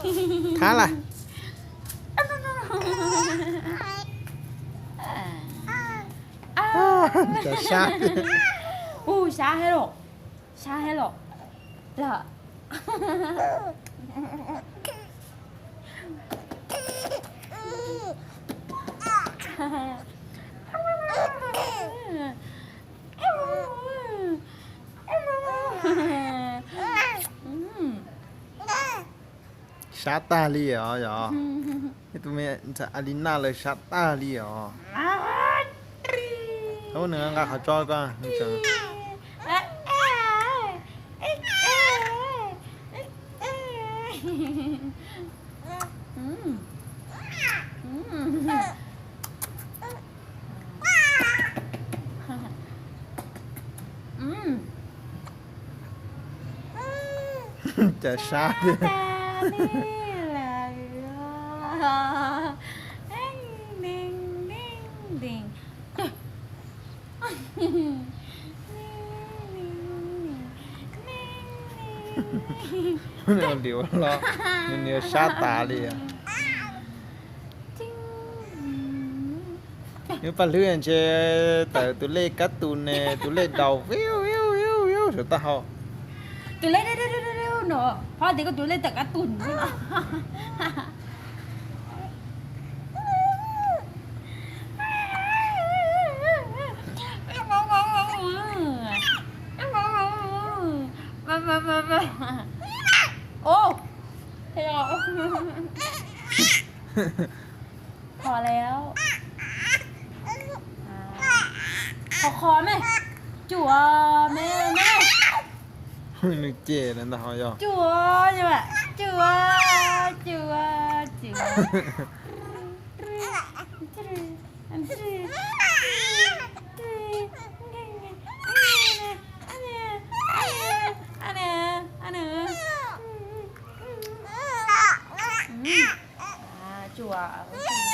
Thab lawm. Cas sab. Ua sab thiab los, sab thiab los. Los. Sab tag li os yog. Tus me ntxhais Alina lawv sab tag li os. Ub, nws nqa qhov tso koj, nws tseem Cas sab tiag. Liam los, nws sab tas li. Nws paj hlwb ntshe tawm tus lej kab tus ne, tus lej daus viu viu viu viu saum taub hau. Tus lej no, phob tias koj tus lej tawm kab tus no. Ub, พอแล้ว ขอคอไหม จั่วแม่แม่ Nws cem lawm ntag ho yog. Jaws, jaws, jaws, jaws. Jaws.